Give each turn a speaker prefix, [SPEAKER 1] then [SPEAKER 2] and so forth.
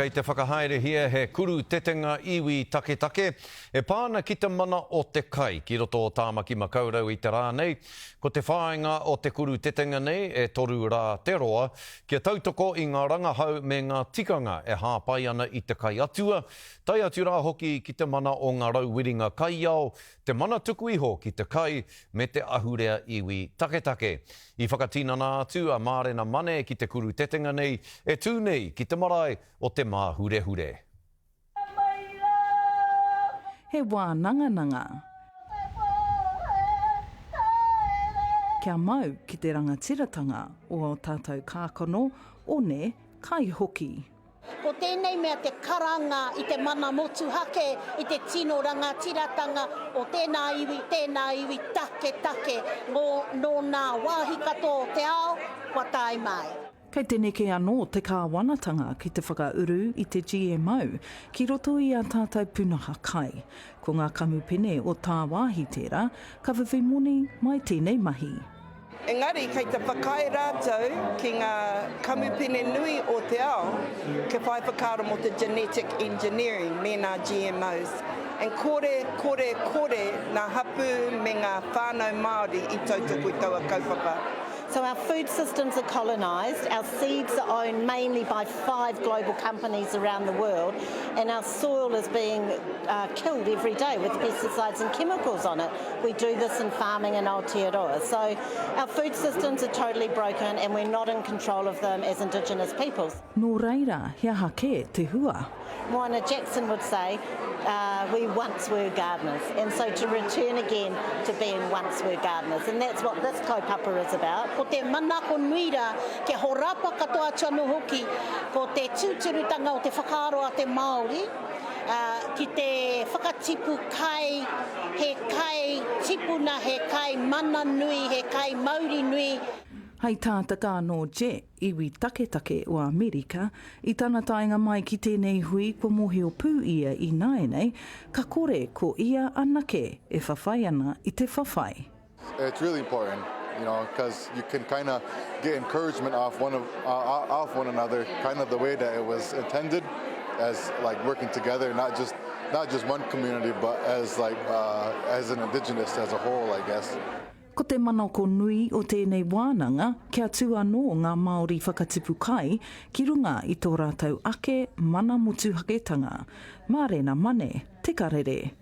[SPEAKER 1] Kei te whakahaerehia he kuru tetenga iwi taketake e pā ana ki te mana o te kai ki roto o Tāmaki Makaurau i te rā nei. Ko te whāinga o te kuru tetenga nei, e toru rā te roa, kia tautoko i ngā rangahau me ngā tikanga e hāpai ana i te kai atua, tae atu rā hoki ki te mana o ngā rauwiringa kaiao, te mana tuku iho ki te kai me te ahurea iwi taketake. I whakatinana atu a Mārena Mane ki te kuru tetenga nei e tū nei ki te marae o Te Māhurehure.
[SPEAKER 2] He wānangananga. Kia mau ki te rangatiratanga o ō tātou kākano, one, kai hoki.
[SPEAKER 3] Ko tēnei mea te karanga i te mana motuhake, i te tino rangatiratanga o tēnā iwi, tēnā iwi taketake ngō, nō nā wāhi katoa o te ao kua tae mai.
[SPEAKER 2] Kei te neke anō te kāwanatanga ki te whakauru i te GMO ki roto i ā tātou pūnaha kai. Ko ngā kamupene o tāwāhi tērā ka whiwhi moni mai tēnei mahi.
[SPEAKER 4] Engari kei te whakaae rātou ki ngā kamupene nui o te ao kia whai whakaaro mō te genetic engineering mēnā GMOs. And kore, kore, kore ngā hapū me ngā whānau Māori i tautoko i taua kaupapa.
[SPEAKER 3] So our food systems are colonised, our seeds are owned mainly by five global companies around the world and our soil is being killed every day with pesticides and chemicals on it. We do this in farming in Aotearoa. So our food systems are totally broken and we're not in control of them as Indigenous peoples.
[SPEAKER 2] Nō reira, he aha kē te hua?
[SPEAKER 3] Moana Jackson would say, we once were gardeners and so to return again to being once were gardeners and that's what this kaupapa is about. Ko te manako nui rā, kia horapa katoa atu anō hoki ko te tūturutanga o te whakaaro a te Māori, Ki te whakatipu kai, he kai tipuna, he kai mana nui, he kai mauri nui.
[SPEAKER 2] Hei tā Takano Jet, iwi taketake o Amerika, i tana taenga mai ki tēnei hui kua mōhio pū ia ināianei, ka kore ko ia anake e whawhai ana i te whawhai.
[SPEAKER 5] It's really important, you know, because you can kind of get encouragement off one of uh, off one another, kind of the way that it was intended, as like working together, not just not just one community, but as like uh, as an indigenous as a whole, I guess.
[SPEAKER 2] Ko te manako nui o tēnei wānanga kia tū anō ngā Māori whakatipu kai ki runga i tō rātou ake mana motuhaketanga. Mārena Mane, Te Karere.